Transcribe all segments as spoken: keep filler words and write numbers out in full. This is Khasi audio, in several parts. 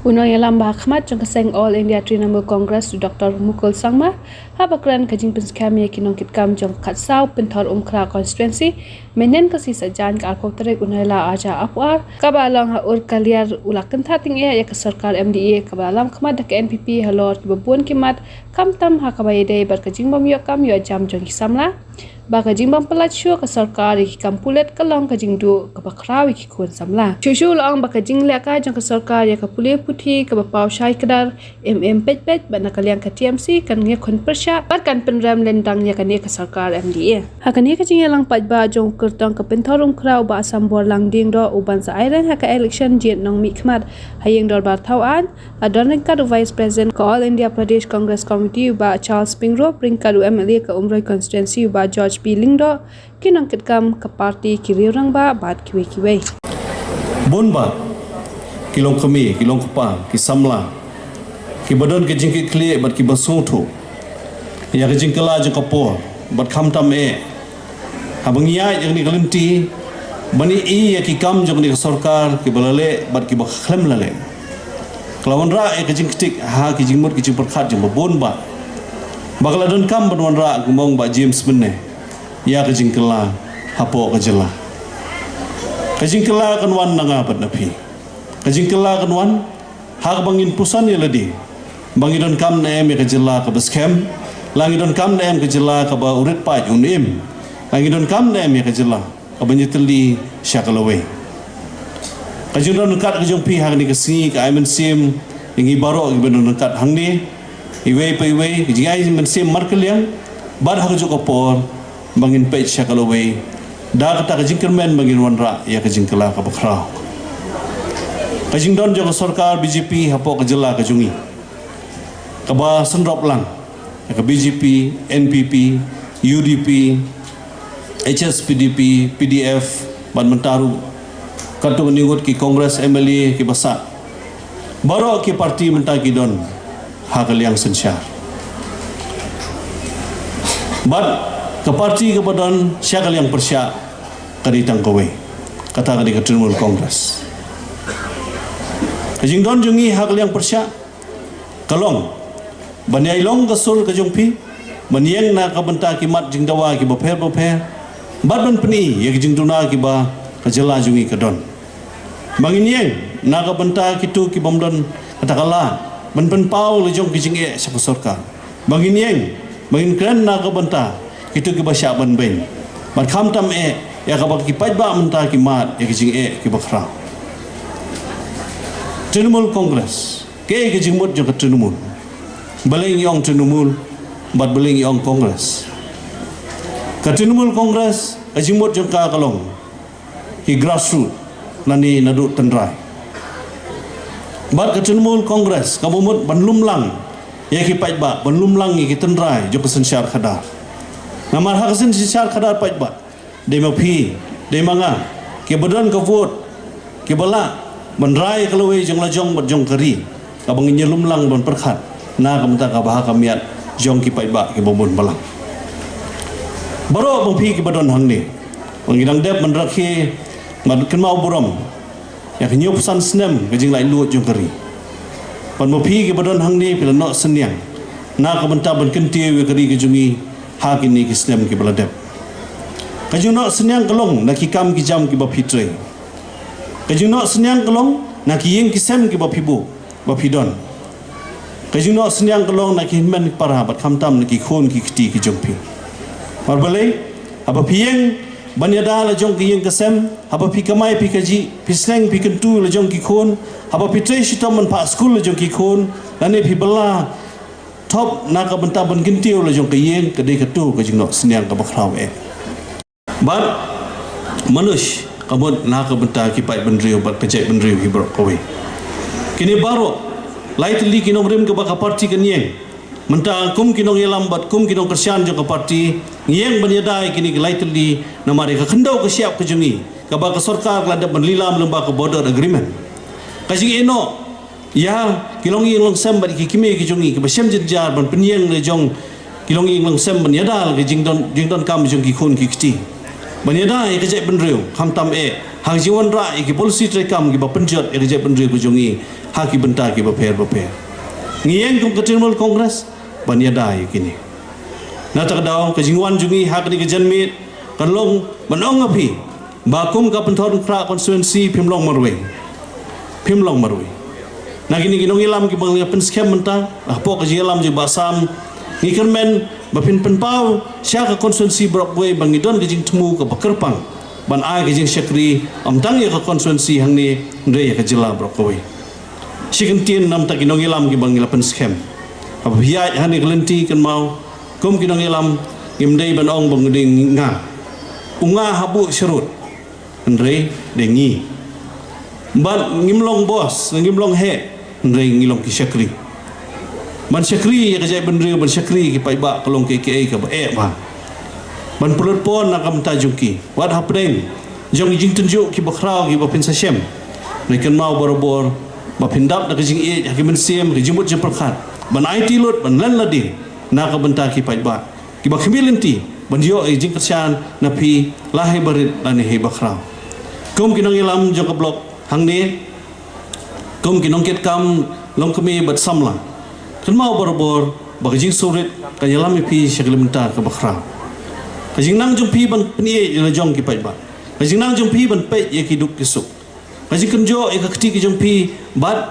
U nongïalam ba hakhmat jong ka seng All India Trinamool Congress, u Doctor Mukul Sangma, haba kren ka jingpynskhem ïa ki nongkitkam jong ka khatsaw Pynthorumkhrah constituency, mynhynnin ka sngi Saitjaiñ ka arphew tarik u Nailar arhajar arphew ar, kaba long ha Urkaliar, u la kyntha tyngeh ïa ka sorkar M D A kaba la lam khmat da ka N P P halor kiba bun ki mat, khamtam ha kaba ïadei bad ka jingbym ïoh kam ïoh jam jong ki samla, ba ka jingbym pyllait shuh ka sorkar ïa ki kam pulit ka long ka jingduh kaba khraw ïa ki khun samla. Shuh shuh u la ong ba ka jinglehkai jong ka sorkar ïa ka pule puthi kaba paw shai kdar, im im peit peit bad na ka liang ka T M C kan ïakhun pyrshah bad kan pynrem lyndang ïa kane ka sorkar M D A. Ha kane ka jingïalang paidbah jong u kyrtong ka Pynthorumkhrah, u Bah Sambor Langdieng Doh, u ban sa aireng ha ka election jied nongmihkhmat ha ïing dorbar thawaiñ, la don ryngkat u Vice President ka All India Pradesh Congress Committee, u Bah Charles Pyngrope, ryngkat u M L A ka Umroi constituency, u Bah George P Lyngdoh, ki nongkitkam ka party, ki riew rangbah bad kiwei kiwei. Bun bah ki longkmie, ki longkpa, ki samla, kiba don ka jingkitkhlieh bad kiba sngewthuh ïa ka jingkylla jong ka por, bad khamtam eh, haba ngi ïaid ïa kane ka lynti ban ïohi ïa ki kam jong kane ka sorkar, kiba la leh bad kiba khlem la leh, ka la wanrah ïa ka jingktik ha ki jingmut ki jingpyrkhat jong ba bun bah, ba ka la donkam ban wanrah, kumba ong Bah James mynne, ïa ka jingkylla hapoh ka jylla. Ka jingkylla kan wan na nga bad na phi. Ka jingkylla kan wan ha kaba ngin puson ïa lade ba ngi donkam ne em ïa ka jylla kaba skhem, la ngi donkam ne em ka jylla kaba u rit paid un im, la ngi donkam ne em ïa ka jylla kaba ïatylli sha ka lawei. Ka jingdon ryngkat ka jong phi ha kane ka sngi ka ai mynsiem ïa ngi baroh kiba don ryngkat hangne, iwei pa iwei, ka jingai mynsiem markylliang, bad ha kajuh ka por ba ngin peit sha ka lawei da kata ka jingkyrmen ba ngin wanrah ïa ka jingkylla kaba khraw. Ka jingdon jong ka sorkar B J P hapoh ka jylla ka jong ngi, kaba synrop lang ïa ka B J P, N P P, U D P, H S P D P, P D F, bad mynta ruh katto katne ngut ki Congress M L A kiba sah. Baroh ki party mynta ki don ha ka liang synshar, bad ka party kaba don sha ka liang pyrshah ka dei tang kawei, kata ka dei ka Trinamool Congress. Ka jingdon jong ngi ha ka liang pyrshah ka long ban ïai long ka sur ka jong phi, ban ïeng na ka bynta ki mat jingdawa kiba pher ba pher, bad ban pyni ïa ki jingduna kiba ka jylla jong ngi ka don. Ba ngin ïeng na ka bynta kito ki bym don kata ka lad ban pynpaw la jong ki jingeh sha ka sorkar. Ba ngin ïeng, ba ngin kren na ka bynta kito kiba shah ban beiñ, bad khamtam eh ïa kaba ki paidbah mynta ki mad ïa ki jingeh kiba khraw. Trinamool Congress, kaei ka jingmut jong ka Trinamool? Balei ngi ong Trinamool bad balei ngi ong Congress? Ka Trinamool Congress, ka jingmut jong ka ka long ki grassroot, lane naduh tynrai. Bad ka Trinamool Congress kaba mut ban lumlang ïa ki paidbah, ban lumlang ïa ki tynrai jong ka synshar khadar. Namar ha ka synshar khadar paidbah, dei ma phi, dei ma nga, kiba don ka vote, kiba lah ban rai ka lawei jong la jong bad jong ka ri, kaba ngin ïa lumlang ban pyrkhat na ka bynta kaba ha ka miat jong ki paidbah kiba bun balang. Baroh ba phi kiba don hangne, ba ngi dang dep ban rakhe, ban kynmaw burom ïa ka hynñiewphew san snem ka jinglaitluid jong ka ri. Bad ma phi kiba don hangne, phi la noh synñiang na ka bynta ban kyntiew ïa ka ri ka jong ngi ha kine ki snem kiba la dep. Ka jingnoh synñiang ka long na ki kam ki jam kiba phi trei. Ka jingnoh synñiang ka long na ki ïing ki sem kiba phi buh, ba phi don. Ka jingnoh synñiang ka long na ki hynmen ki para bad khamtam na ki khun ki kti ki jong phi. Namar balei? Haba phi ïeng ban ïada la jong ka ïing ka sem, haba phi kamai phi kajih, phi sneng phi kyntu la jong ki khun, haba phi trei shitom ban phah skul la jong ki khun, lane phi bylla thop na ka bynta ban kyntiew la jong ka ïing, ka dei kato ka jingnoh synñiang kaba khraw eh. Bad manush, ka mut na ka bynta ki paidbynriew bad ka jaitbynriew hi baroh kawei. Kine baroh lai tylli ki nongrim kiba ka party kan ïeng. Mynta kum ki nongïalam bad kum ki nongkyrshan jong ka party, ngi ïeng ban ïada ïa kine ki lai tylli, namar ïa ka khyndew ka shyiap ka jong ngi, kaba ka sorkar ka la dep ban lilam lyngba ka border agreement. Ka jingïehnoh ïa ki longïing longsem bad ki kmie ki jong ngi kiba shem jynjar ban pynïeng la jong ki longïing longsem ban ïada la ka jingdon, jingdonkam jong ki khun ki kti. Ban ïada ïa ka jaitbynriew, khamtam eh ha ka jingwanrah ïa ki policy treikam kiba pynjot ïa ka jaitbynriew ka jong ngi ha ki bynta kiba pher bapher. Ngi ïeng kum ka Trinamool Congress ban ïada ïa kine. Na kata ka daw, ka jingwan jong ngi ha kane ka janmiet kan long ban ong ha phi ba kum ka Pynthorumkhrah constituency phim long marwei. Phim long marwei. Na kine ki nongïalam kiba ngi la pynskhem mynta, hapoh ka jingïalam jong Bah Sam, ngi kyrmen ba phin pynpaw sha ka constituency baroh kawei ba ngi don ka jingthmu kaba kyrpang ban ai ka jingshakri, ym tang ïa ka constituency hangne, hynrei ïa ka jylla baroh kawei. Shi kyntien namar ki nongïalam kiba ngi la pynskhem. Haba phi ïaid hangne ka lynti, kynmaw, kum ki nongïalam, ngim dei ban ong ba ngi dei nga. U nga ha buh sharud, hynrei dei ngi. Bad ngim long boss, ngim long heh, hynrei ngi long ki shakri. Ban shakri ïa ka jaitbynriew, ban shakri ïa ki paidbah, ka long kaei kaei kaba eh bha. Ban pynlut pon na ka bynta jong ki, wat hapdeng jong ki jingtynjuh kiba khraw kiba phin sa shem. Hynrei kynmaw barabor ba phin dap da ka jingïeit ha ki mynsiem, ka jingmut jingpyrkhat ban aiti lut, ban len lade na ka bynta ki paidbah kiba khmih lynti, ban ïoh ïa ka jingkyrshan na phi, la hei barit lane hei bakhraw. Kum ki nongïalam jong ka block hangne, kum ki nongkitkam longkmie bad samla, kynmaw barabor ba ka jingsngewrit kan ïalam ïa phi sha ka bynta kaba khraw. Ka jingnang jong phi ban pynïeit ïa la jong ki paidbah, ka jingnang jong phi ban peit ïa ki duk ki suk, ka jingkynjoh ïa ka kti ka jong phi bad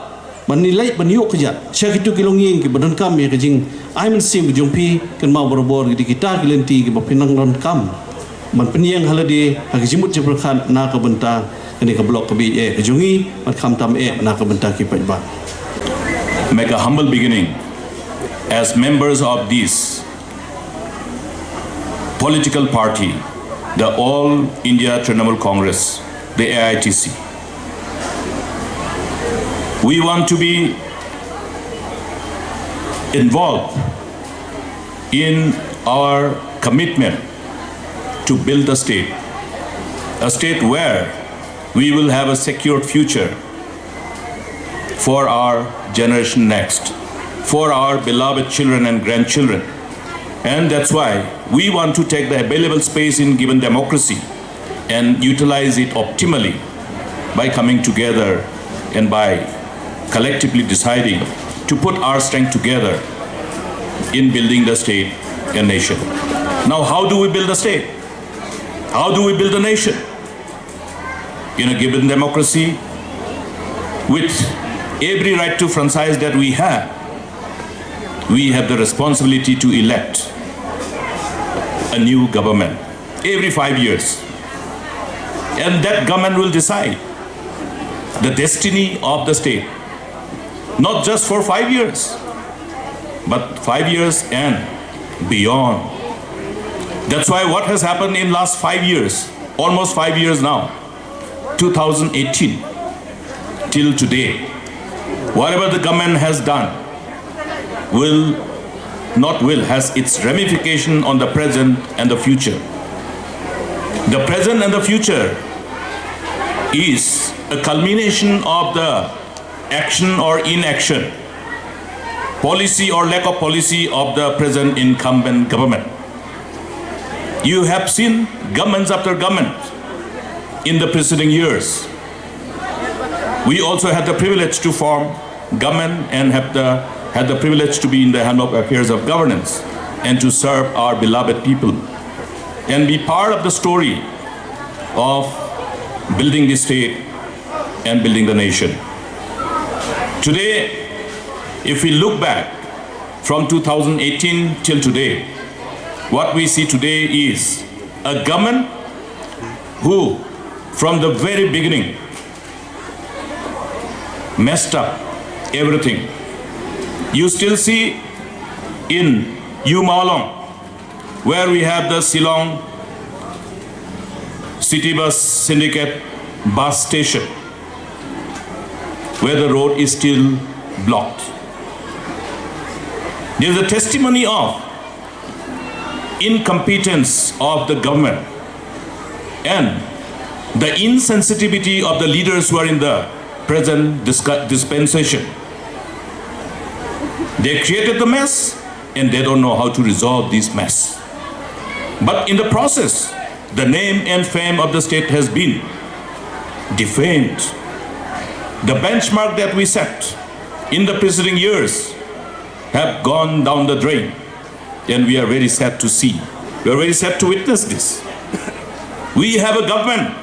ban ïaleh ban ïuh kjat sha kito ki longïing kiba donkam ïa ka jingai mynsiem ka jong phi, kynmaw barabor ki dei kita ki lynti kiba phin nang donkam ban pynïeng ha lade ha ka jingmut jingpyrkhat na ka bynta kane ka block kaba ïeit eh ka jong ngi, bad khamtam eh na ka bynta ki paidbah. Make a humble beginning as members of this political party, the All India Trinamool Congress, the A I T C. We want to be involved in our commitment to build a state, a state where we will have a secured future for our generation next, for our beloved children and grandchildren. And that's why we want to take the available space in given democracy and utilize it optimally by coming together and by collectively deciding to put our strength together in building the state and nation. Now, how do we build the state? How do we build a nation? In a given democracy, with every right to franchise that we have, we have the responsibility to elect a new government every five years. And that government will decide the destiny of the state, not just for five years, but five years and beyond. That's why what has happened in last five years, almost five years now, two thousand eighteen till today, whatever the government has done will not will has its ramification on the present and the future. The present and the future is a culmination of the action or inaction, policy or lack of policy of the present incumbent government. You have seen governments after government in the preceding years. We also had the privilege to form government and have the, had the privilege to be in the helm of affairs of governance and to serve our beloved people and be part of the story of building the state and building the nation. Today, if we look back from two thousand eighteen till today, what we see today is a government who, from the very beginning, messed up everything. You still see in U Mawlong, where we have the Shillong City Bus Syndicate bus station, where the road is still blocked. There is a testimony of incompetence of the government and the insensitivity of the leaders who are in the present discu- dispensation. They created the mess and they don't know how to resolve this mess. But in the process, The name and fame of the state has been defamed. The benchmark that we set in the preceding years have gone down the drain, and we are very sad to see. We are very sad to witness this. We have a government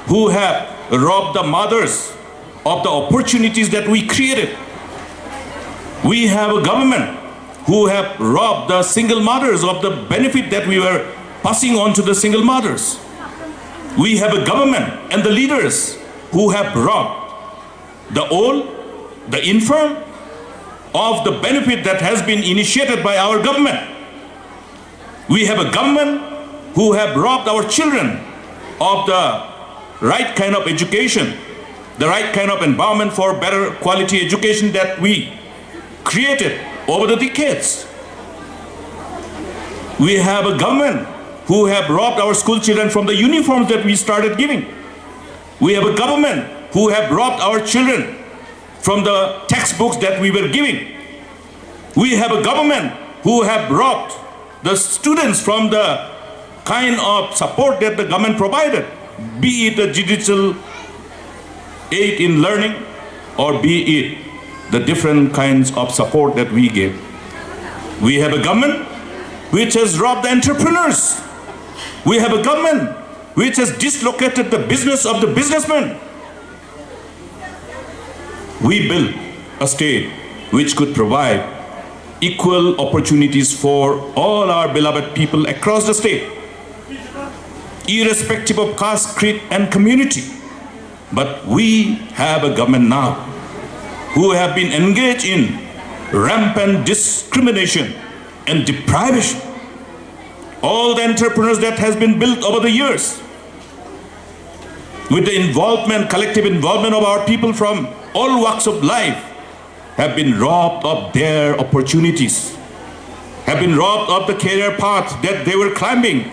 who have robbed the mothers of the opportunities that we created. We have a government who have robbed the single mothers of the benefit that we were passing on to the single mothers. We have a government and the leaders who have robbed the old, the infirm, of the benefit that has been initiated by our government. We have a government who have robbed our children of the right kind of education, the right kind of environment for better quality education that we created over the decades. We have a government who have robbed our school children from the uniforms that we started giving. We have a government who have robbed our children from the textbooks that we were giving. We have a government who have robbed the students from the kind of support that the government provided, be it the digital aid in learning or be it the different kinds of support that we give. We have a government which has robbed the entrepreneurs. We have a government which has dislocated the business of the businessman. We build a state which could provide equal opportunities for all our beloved people across the state, irrespective of caste, creed, and community. But we have a government now who have been engaged in rampant discrimination and deprivation. All the entrepreneurs that has been built over the years, with the involvement, collective involvement of our people from all walks of life, have been robbed of their opportunities, have been robbed of the career path that they were climbing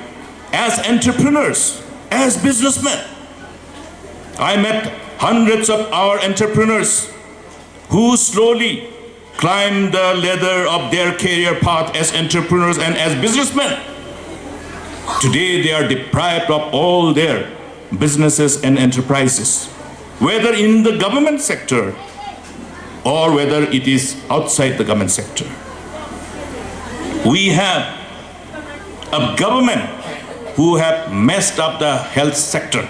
as entrepreneurs, as businessmen. I met hundreds of our entrepreneurs who slowly climb the ladder of their career path as entrepreneurs and as businessmen. Today, they are deprived of all their businesses and enterprises, whether in the government sector or whether it is outside the government sector. We have a government who have messed up the health sector.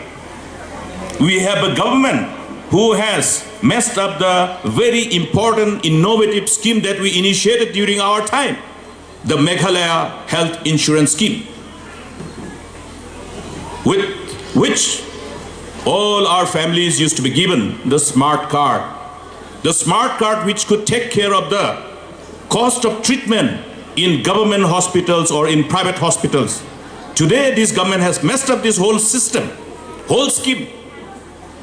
We have a government who has messed up the very important innovative scheme that we initiated during our time, the Meghalaya Health Insurance Scheme, with which all our families used to be given the smart card. The smart card which could take care of the cost of treatment in government hospitals or in private hospitals. Today, this government has messed up this whole system, whole scheme.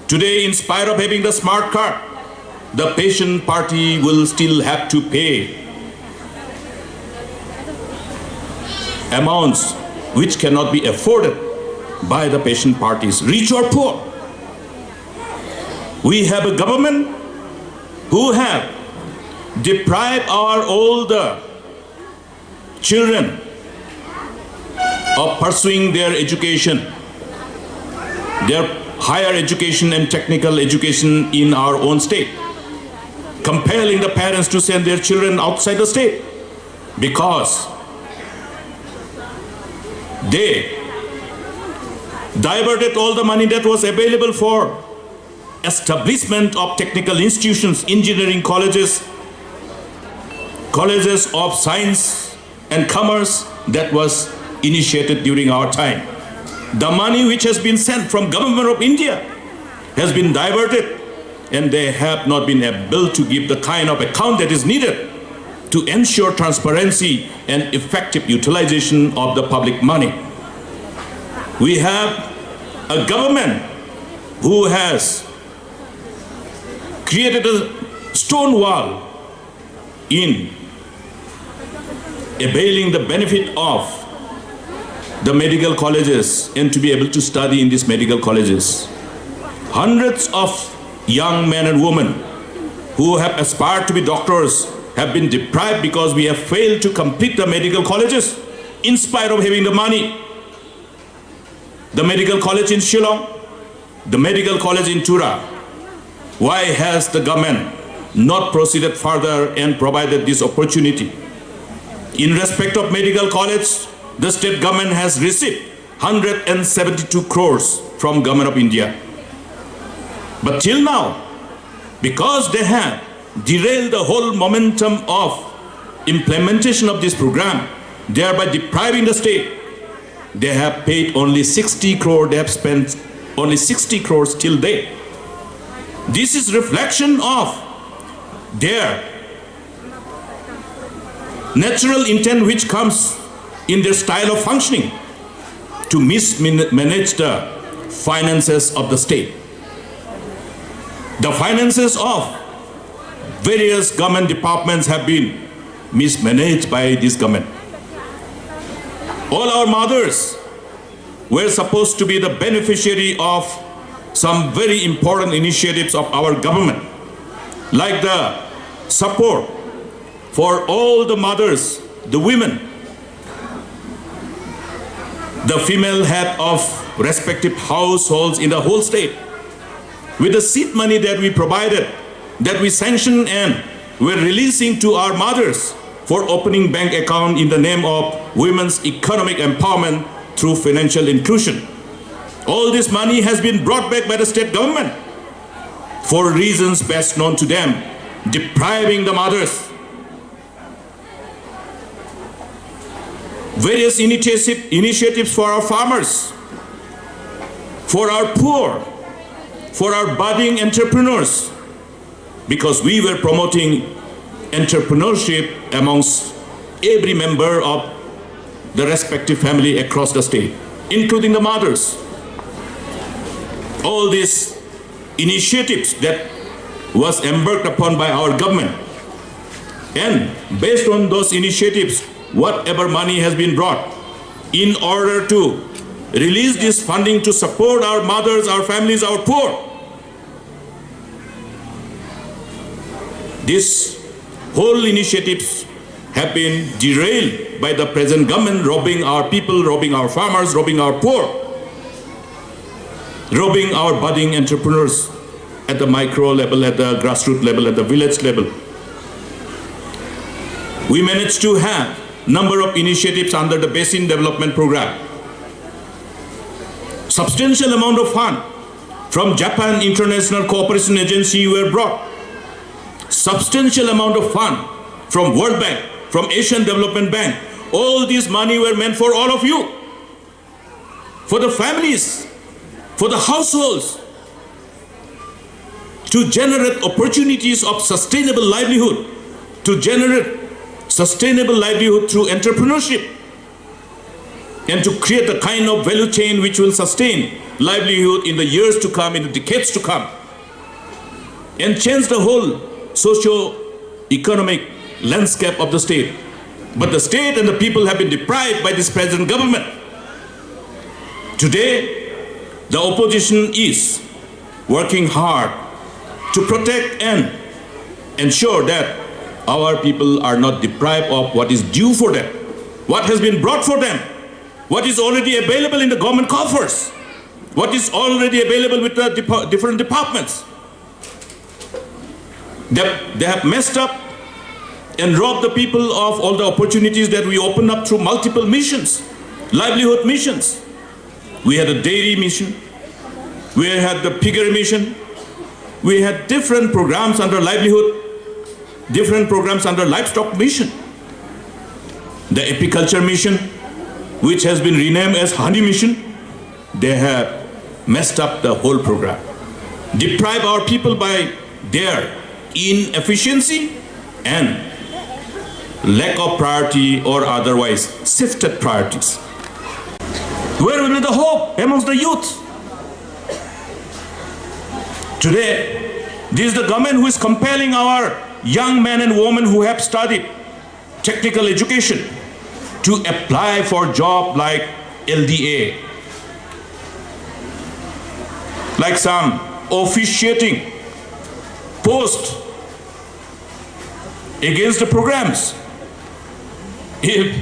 Today, in spite of having the smart card, the patient party will still have to pay amounts which cannot be afforded by the patient parties, rich or poor. We have a government who have deprived our older children of pursuing their education, their higher education and technical education in our own state, compelling the parents to send their children outside the state because they diverted all the money that was available for establishment of technical institutions, engineering colleges, colleges of science and commerce that was initiated during our time. The money which has been sent from Government of India has been diverted, and they have not been able to give the kind of account that is needed to ensure transparency and effective utilization of the public money. We have a government who has created a stone wall in availing the benefit of the medical colleges and to be able to study in these medical colleges. Hundreds of young men and women who have aspired to be doctors have been deprived because we have failed to complete the medical colleges in spite of having the money. The medical college in Shillong, the medical college in Tura. Why has the government not proceeded further and provided this opportunity? In respect of medical college, the state government has received one hundred seventy-two crores from Government of India. But till now, because they have derailed the whole momentum of implementation of this program, thereby depriving the state, they have paid only sixty crore, they have spent only sixty crores till date. This is reflection of their natural intent, which comes in their style of functioning to mismanage the finances of the state. The finances of various government departments have been mismanaged by this government. All our mothers were supposed to be the beneficiary of some very important initiatives of our government, like the support for all the mothers, the women, the female head of respective households in the whole state. With the seed money that we provided, that we sanctioned and were releasing to our mothers for opening bank account in the name of women's economic empowerment through financial inclusion. All this money has been brought back by the state government for reasons best known to them, depriving the mothers. Various initiative, initiatives for our farmers, for our poor, for our budding entrepreneurs, because we were promoting entrepreneurship amongst every member of the respective family across the state, including the mothers. All these initiatives that was embarked upon by our government, and based on those initiatives, whatever money has been brought in order to release this funding to support our mothers, our families, our poor, these whole initiatives have been derailed by the present government, robbing our people, robbing our farmers, robbing our poor, robbing our budding entrepreneurs at the micro level, at the grassroots level, at the village level. We managed to have number of initiatives under the Basin Development Program. Substantial amount of fund from Japan International Cooperation Agency were brought. Substantial amount of fund from World Bank, from Asian Development Bank. All this money were meant for all of you, for the families, for the households, to generate opportunities of sustainable livelihood, to generate sustainable livelihood through entrepreneurship, and to create the kind of value chain which will sustain livelihood in the years to come, in the decades to come, and change the whole socio-economic landscape of the state. But the state and the people have been deprived by this present government. Today, the opposition is working hard to protect and ensure that our people are not deprived of what is due for them, what has been brought for them, what is already available in the government coffers, what is already available with the depa-, different departments. They, they have messed up and robbed the people of all the opportunities that we opened up through multiple missions, livelihood missions. We had a dairy mission, we had the piggery mission, we had different programs under livelihood, different programs under livestock mission, the apiculture mission, which has been renamed as honey mission. They have messed up the whole program, deprive our people by their inefficiency and lack of priority or otherwise shifted priorities. Where will be the hope amongst the youth? Today, this is the government who is compelling our young men and women who have studied technical education to apply for job like L D A, like some officiating post against the programs. If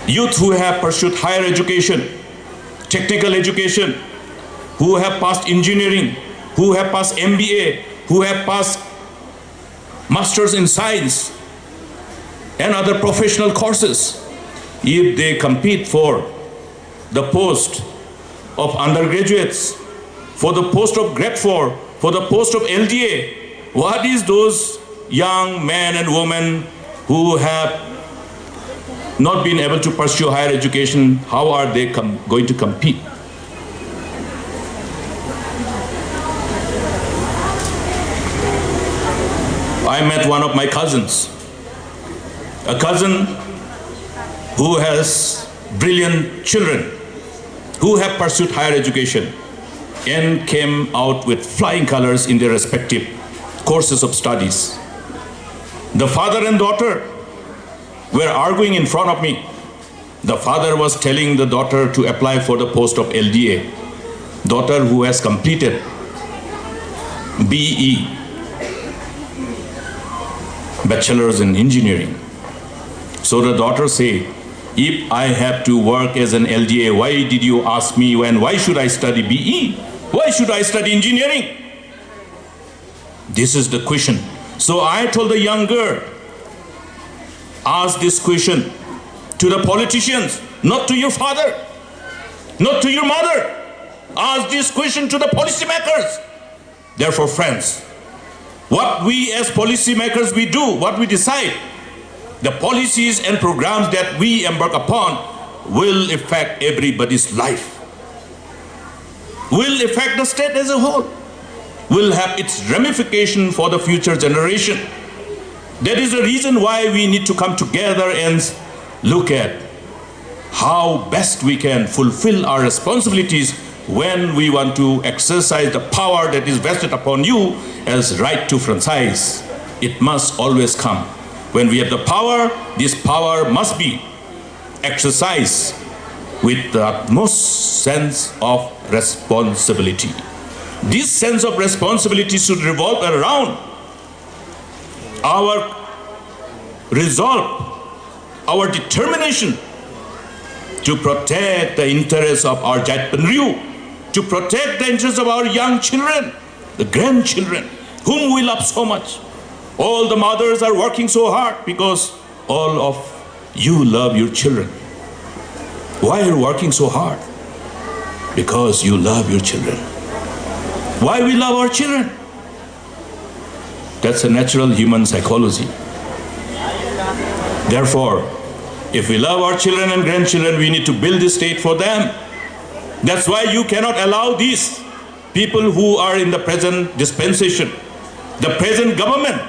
youth who have pursued higher education technical education, who have passed engineering, who have passed M B A, who have passed masters in science and other professional courses, if they compete for the post of undergraduates, for the post of grade four, for the post of L D A, what is those young men and women who have not been able to pursue higher education, how are they com- going to compete? I met one of my cousins, a cousin who has brilliant children who have pursued higher education and came out with flying colors in their respective courses of studies. The father and daughter were arguing in front of me. The father was telling the daughter to apply for the post of L D A. Daughter who has completed B E, Bachelor's in Engineering. So the daughter said, "If I have to work as an L D A, why did you ask me, and why should I study B E? Why should I study engineering?" This is the question. So I told the young girl, ask this question to the politicians, not to your father, not to your mother. Ask this question to the policymakers. Therefore, friends, what we as policymakers we do, what we decide, the policies and programs that we embark upon will affect everybody's life, will affect the state as a whole, will have its ramification for the future generation. That is the reason why we need to come together and look at how best we can fulfill our responsibilities when we want to exercise the power that is vested upon you as right to franchise. It must always come. When we have the power, this power must be exercised with the utmost sense of responsibility. This sense of responsibility should revolve around our resolve, our determination to protect the interests of our Jait Bynriew, to protect the interests of our young children, the grandchildren, whom we love so much. All the mothers are working so hard because all of you love your children. Why are you working so hard? Because you love your children. Why we love our children? That's a natural human psychology. Therefore, if we love our children and grandchildren, we need to build this state for them. That's why you cannot allow these people who are in the present dispensation, the present government,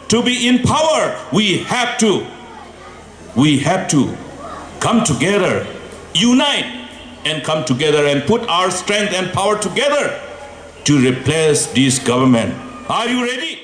to be in power. We have to, we have to come together, unite, and come together and put our strength and power together to replace this government. Are you ready?